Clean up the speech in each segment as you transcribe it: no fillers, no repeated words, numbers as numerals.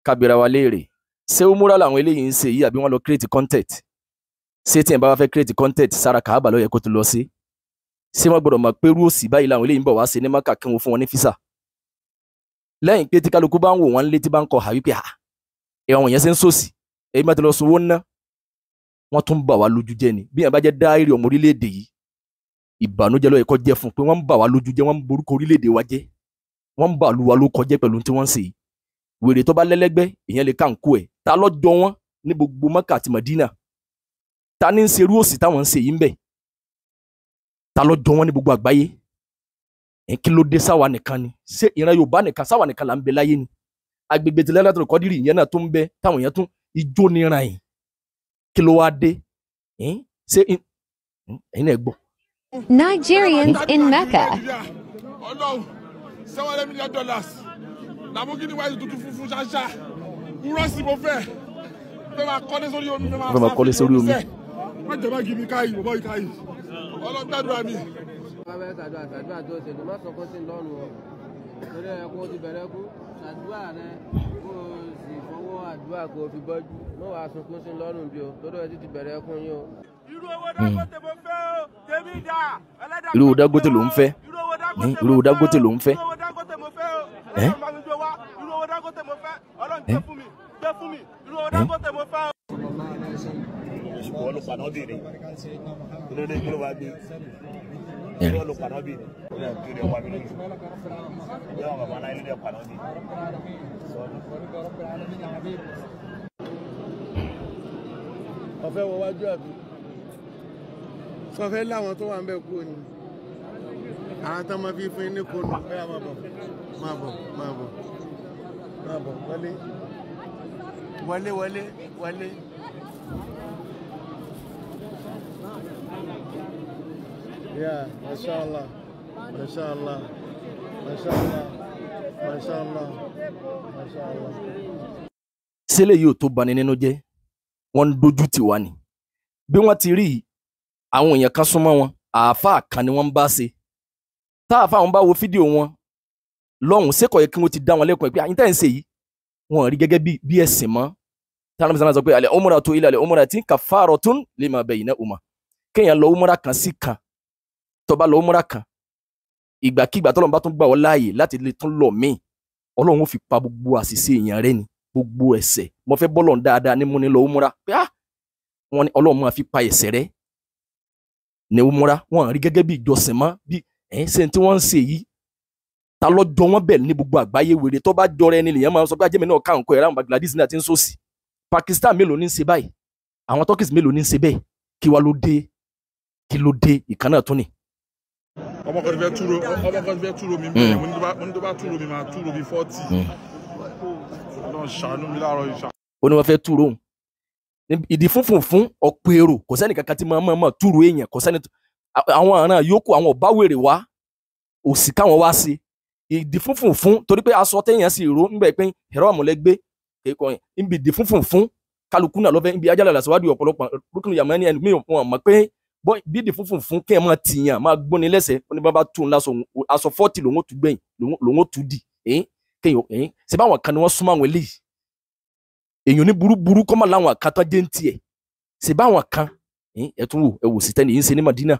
Kábíra wa léèrè, ṣé umura làwọn eléyìí ń ṣe yìí àbí wọ́n lọ create content? Ṣé tí ẹ̀ bá wá fẹ́ create content sára Kaaba ló yẹ kó tó lọ sí? Ṣé wọ́n gbọ́dọ̀ mọ̀ pé irú òsì báyìí làwọn eléyìí ń bọ̀ wá ṣe ní Maka kí wọ́n fún wọn ní físà? Lẹ́yìn pé tí kálukú bá ń wò wọ́n létí bá ń kọ hà wípé à ẹ̀wọ̀n yẹn ṣe ń sòsì, èyí má ti lọ sunwó ná, wọ́n tún bà wá lójú jẹ́ ni. Bí yẹn bá jẹ́ dáírì ọmọ orílẹ̀-èdè yìí, ìbànújẹ́ ló yẹ kó jẹ́ fún pé wọ́n ń bà wá lójú jẹ́, wọ́n ń borúkọ orílẹ̀-èdè wa jẹ́, wọ́n ń bà lù wá ló kọjẹ́ pẹ̀lú tí wọ́n ń ṣe yìí. Wèrè tó bá lẹ́lẹ́gbẹ́ èèyàn lè káǹkó ẹ̀. Ta lọ́jọ́ wọn ní gbogbo Maka àti Madina? Ta ní ń ṣerú òsì táwọn ń ṣe yìí ń bẹ̀? Ta lọ́jọ́ wọn ní gbogbo àgbáyé? Ẹ̀ kí ló dé sáwa nìkan ni? Ṣé ìran Yorùbá nìkan sáwa nìkan là ń bẹ láyé ni? Agbègbè tí Lailatul Qadri ìyẹn náà tó ń bẹ táwọn èèyàn tún ijó níran yìí, kí ló wá dé? Ṣé ẹ̀yin náà gbọ́. Nigerians in Mecca. Ọlọ́run, $700 million Lamborghini wáyé tuntun funfun ṣáṣá wúrọ́sì mo fẹ́ fẹ́ máa kọ́lé sórí omi, fẹ́ máa kọ́lé sórí omi. Má jẹ́ bá gidi káyì bọ̀bọ̀ yìí káyì, Ọlọ́run gbàdúrà mi. Bàbá ẹ ṣàdúrà ṣàdúrà tó ṣe ló má sọ kó sí lọ́rùn o, torí ẹ kó ti bẹ̀rẹ̀ kú ṣàdúrà rẹ kó o sì fọwọ́ àdúrà kó o fi bọ́jú, má wàá sunkún sí lọ́rùn bí o, torí ẹ ti bẹ̀rẹ̀ kún yín o. Irú owó Dangote mo fẹ́ o, tèmi dà. Irú owó Dangote ló ń fẹ́. Irú owó Dangote ló ń fẹ́. Irú owó Dangote mo fẹ́ o. Ọlọ́run bá mi gbé wá. Irú owó Dangote mo fẹ́. Ọlọ́run gbé fún mi, gbé fún mi. Irú owó Dangote mo fẹ́ o. Wọ́n ló paná bì ní. Kí ló dé, kí ló wá gbé? Wọ́n ló paná bì ní. Ó yà kí ló wá mi lójú. Bí àwọn bàbá aláìlú dẹ̀ paná bì. Ọ̀fẹ́ wọ wájú àbí? Sọfẹ́ láwọn tó wà ń bẹ̀ kú ni. Àwọn tó máa fi fún yín ní kónú. Bẹ́ẹ̀ máa bọ̀, máa bọ̀, máa bọ̀, máa bọ̀, wọlé. Wọlé, wọlé, wọlé. Yeah, mashallah, mashallah, mashallah, mashallah, mashallah. Sílẹ̀ yìí ò tó bani nínú jẹ́, wọ́n ń dojú tì wá ni. Bí wọ́n ti rí àwọn èèyàn kan súnmọ́ wọn, àáfàá kan ni wọ́n ń bá ṣe. Táàfáà wọn bá wo fídíò wọn lọ́hùn-ún, ṣé kò yẹ kí wọ́n ti dá wọn lẹ́kọ̀ọ́ pé àyíntà ń ṣe yìí, wọ́n rí gẹ́gẹ́ bí ẹ̀sìn mọ́. Táwọn ọmọ sọ pé al umratu ila al umrati kaffaratun lima baynahuma. Kéèyàn lọ umra kan sí kan, tó bá lọ umra kan, ìgbàkigbà tọ́lọ́run bá tún gbà ọ́ láàyè láti lè tún lọ míì, Ọlọ́run ó fi pa gbogbo àṣìṣe èèyàn rẹ́ ni, gbogbo ẹ̀ṣẹ̀. Mo fẹ́ bọ́lọ̀ dáadáa ní múni lọ umra pé ah, wọ́n ní Ọlọ́run máa fi pa ẹ̀ṣẹ̀ rẹ́ ní umra. Wọ́n rí gẹ́gẹ́ bí ìjọsìn mọ́, bí ẹ̀ ṣe tí wọ́n ń ṣe yìí. Ta lọ́jọ́ wọn bẹ̀ ní gbogbo àgbáyé? Wèrè tó bá jọra ẹni lèèyàn máa ń sọ pé ajẹ́mi náà káwọn kọ ẹ̀rọ àwọn Bangladesh náà ti ń sòsì. Pakistan mélòó ní ń ṣe báyìí? Àwọn Turkish mélòó ní ń ṣe bẹ́ẹ̀? Kí wá ló dé? Kí ló dé? Ìkan náà tún ni. Ọmọ kan ti fẹ́ túró, ọmọ kan ti fẹ́ túró mi bẹ́ẹ̀, mo ní tó bá túró mi máa túró mi 40. Ọlọ́run ṣàánú mi láàárọ̀ ìṣà. Ó ní wọ́n fẹ́ túró òun. Ìdí funfun fún ọ̀pọ̀ èrò, kò sẹ́ni kankan tí máa máa túró èèyàn, kò sẹ́ni àwọn àràn yòókù àwọn ọ̀bá wèrè wá òsì káwọn wá sí. Ìdí funfun fún torí pé aṣọ téèyàn sì ró ńbẹ pé ẹ̀rọ àmọ̀lẹ́gbẹ́ níbi ìdí funfun fún kálukú náà lọ́fẹ́ níbi ajálẹ̀ làṣẹwádìí ọ̀pọ̀lọpọ̀ rúkìlù yàmọ́ ẹni ẹni mi ò mọ̀ pé bí ìdí funfun fún kí ẹ máa tìyàn máa gbóni lẹ́sẹ̀. Ó ní bá bá tún lásọ aṣọ 40 lòun ó tún gbẹ̀yìn lòun ó tún dì kéèyàn ṣe báwọn kan ni wọ́n súnmọ́ àwọn eléyìí. Èèyàn ní burúburú kọ́ máa láwọn kan tán jẹ́ ń tiẹ̀ ṣe báwọn kan ẹ tún wò ẹ wò sí tẹ́ni yìí ń ṣe ní Madina.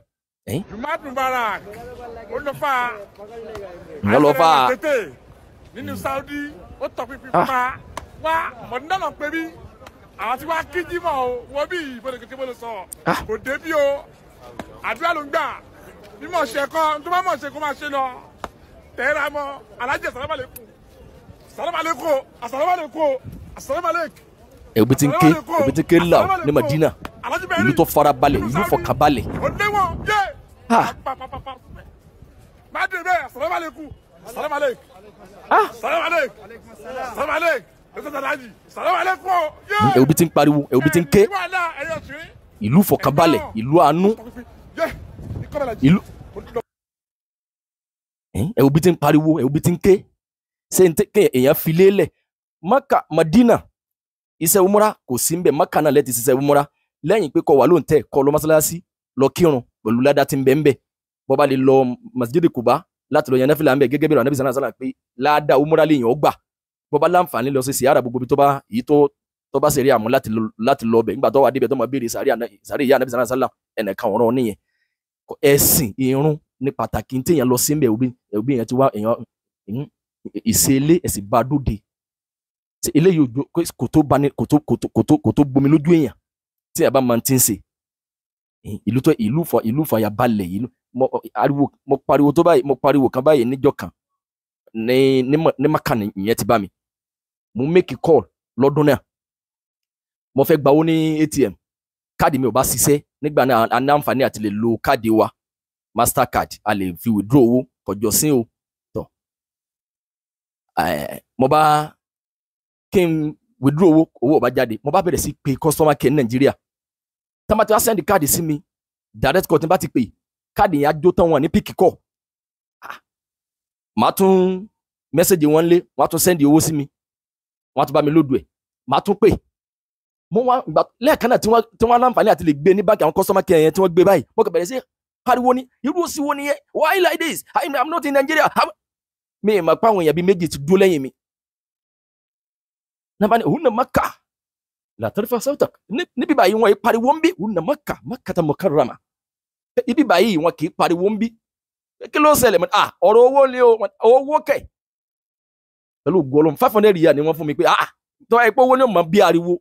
Jumat Mubarak, ó lọ fà á. Ó lọ fà á. Nínú Saudi, ó tọ pípín pa wá Mọ̀dínà náà pé bí àwọn tí wàá kí jímọ̀ o, wọ́n bí ìbọn èkété bó lè sọ kò dé bí o, àdúrà ló ń gbà bí mọ̀ ṣe kọ́ tó bá mọ̀ ṣe kó máa ṣe lọ tẹ̀ra mọ́ alájẹ sàlámà lẹ́kùn sàlámà lẹ́kùn àsàlámà lẹ́kùn àsàlámà lẹ́kùn. Ẹ̀bí tí ń ké, ẹ̀bí tí ń ké là ní Madina, ìlú tó farabalẹ̀, ìlú fọkànbalẹ̀. Òdiwọ̀n yé má dé bẹ́ẹ̀ sàlámà lẹ́kùn sàlámà lẹ́kùn sàlámà lẹ́kùn sàlámà lẹ́kùn. Ẹ̀bí tí ń pariwo, ẹ̀bí tí ń ké, ìlú fọkànbalẹ̀, ìlú àánú, ìlú ẹ̀bí tí ń pariwo, ẹ̀bí tí ń ké, ṣé èèyàn fi lélẹ̀ Maka Madina iṣẹ́ umura kò sí ń bẹ̀. Maka náà lẹ́ti ṣiṣẹ́ umura lẹ́yìn pé kó wà lóǹtẹ̀ kó lọ mọ́sálásí lọ kírun pẹ̀lú ládá tí ń bẹ ń bẹ̀. Bó bá lè lọ Masjid Kuba láti lọ yan náfìlà ń bẹ̀ gẹ́gẹ́ bí Ànábì sallallahu alaihi wasallam pé ládá umura lèèyàn ó gbà Bó bá láǹfààní lọ sí sìyára gbogbo ibi tó bá èyí tó bá ṣeré àmú láti lọ bẹ̀. Nígbà tó wà débẹ̀ tó máa béèrè sàárè ìyá Ànábì sallallahu alaihi wasallam, ẹnìkan ọ̀rọ̀ nìyẹn. Ẹ̀sìn irun ní pàtàkì tí èèyàn lọ sí ń bẹ̀, òbí èèyàn ti wá èèyàn ìṣẹ̀lẹ̀ ẹ̀sìn bá dóde. Eléyìí kò tó bani, kò tó gbomi lójú èèyàn tí ẹ bá máa ti ń ṣe. Ìlú tó ìlú fàyàbalẹ̀ ìlú mo pariwo tó báyìí, mo pariwo kan báyìí níjọ́ kan ní Maka ìyẹn ti bá mi. Mo make call lọ́dún náà, mo fẹ́ gbawó ní ATM, káàdì mi ò bá ṣiṣẹ́ nígbà náà. A ní àǹfààní àti lè lo káàdì wa Mastercard, a lè fi withdraw owó kọjọ sí o tọ. Mo bá kí n withdraw owó, owó ò bá jáde. Mo bá bẹ̀rẹ̀ sí pé customer care ní Nàìjíríà. Tá bá ti wá send káàdì sí mi direct call, tí n bá ti pè káàdì yẹn á jó tán, wọn ní pick call. Màá tún message wọn lé, wọn á tún send owó sí mi, wọn á tún bá mi lódù ẹ̀, màá tún pè. Mo wá ìgbà lẹ́ẹ̀kan náà tí wọ́n láǹfààní àti lè gbé ní báńkì àwọn customer care yẹn tí wọ́n gbé báyìí, wọ́n kàn bẹ̀rẹ̀ sí pariwo ní irú òsì wo nìyẹn, why like this, I'm not in Nigeria. Mi ì mọ̀ pé àwọn èèyàn bíi méjì ti dúró lẹ́yìn mi. Nàbà ni òun nà Maka látàrífà sọ́tà níbi báyìí wọn yìí pariwo ń bí, òun nà Maka Makkata Mukarrama, ibi báyìí wọn kì í pariwo ń bí. Kí ló ń ṣẹlẹ̀? Ọ̀rọ̀ owó ni o, owó kẹ̀ pẹ̀lú gbọ́lọ́m 500 riyal ni wọ́n fún mi pé tọ́ ẹ pé owó ni ó mọ̀ bí ariwo.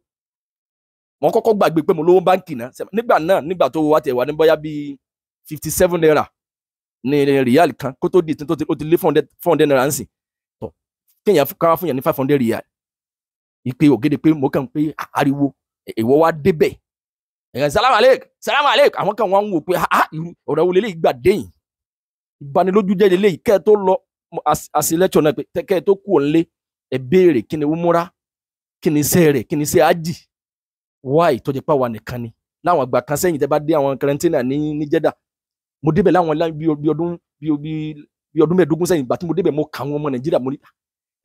Mo kọ́kọ́ gbàgbé pé mo lówó báńkì náà nígbà náà, nígbà tó wá tẹ̀ wá ní bóyá bíi 57 naira ní riyal kan, kó tó di tó ti lé 400 naira ń sìn. Tọ́ kéèyàn káwá fún yàn ní 500 riyal ìpè ògèdè pé mo kàn pé ariwo ìwọ wá débẹ̀ ẹ̀yàn salamu aleyk salamu aleyk, àwọn kan wá ń wò pé irú ọ̀rọ̀ wo leléyìí gbà déyìn, ìbanilójú jẹ́ leléyìí. Kẹ́ ẹ tó lọ àṣìlẹ́tọ̀ náà pé kẹ́ ẹ tó kú òǹlé ẹ béèrè kí ni umura, kí ni iṣẹ́ rẹ̀, kí ni iṣẹ́ ájì, wáì tó jẹ́ pé àwa nìkan ni. Láwọn àgbà kan sẹ́yìn tẹ́ bá dé àwọn kẹrẹntínà ní Jẹ́dà, mo débẹ̀ láwọn bí ọdún 25 sẹ́yìn. Ìgbà tí mo débẹ̀ mo kà àwọn ọmọ Nàìjíríà, mo ní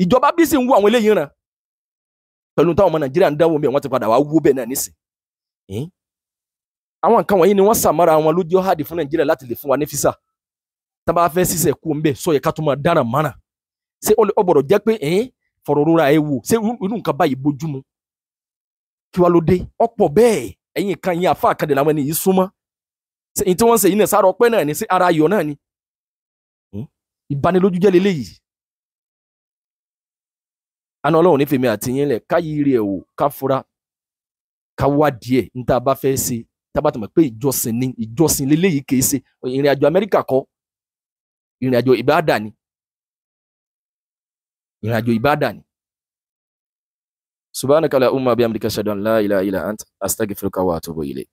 ìjọba bí sì ń wú àwọn eléyìí ràn pẹ̀lú táwọn ọmọ Nàìjíríà ń dáwọ́ mi, wọ́n ti padà wá wó bẹ́ẹ̀ náà nísìn. Àwọn nǹkan wọ̀nyí ni wọ́n sàmára wọn lójú ọ̀hádì fún Nàìjíríà láti lè fún wa ní físà. Tá bá fẹ́ sísẹ̀ kú ń bẹ̀ sọ yẹ ká tún máa dára márà. Ṣé ó gbọ́dọ̀ jẹ́ pé fọ̀rọ̀ rora ẹ wò, ṣé irú nǹkan báyìí bójú mu? Kí wá ló dé? Ọ̀pọ̀ bẹ́ẹ̀ ẹ̀yin kan yín àfa àkàdé làwọn ẹni yìí súnmọ́. Ṣé tí wọ́n ń ṣe yìí náà sára ọpẹ́ náà ni, sí ara ayọ̀ náà ni? Ìbanilójújẹ́ leléyìí. Àná Ọlọ́run ní fèmí àti yín lẹ̀ ká yí rí ẹ̀ wò, ká fura, ká wá díẹ̀ ní tá a bá fẹ́ ṣe, tá a bá ti mọ̀ pé ìjọsìn ni, ìjọsìn leléyìí kì í ṣe ìrìn àjò Amẹ́ríkà kọ́, ìrìn àjò ìbáàdà ni, ìrìn àjò ìbáàdà ni. Subhanaka la umma bihamdika ashhadu an la ilaha illa ant astaghfiruka wa atubu ilayk.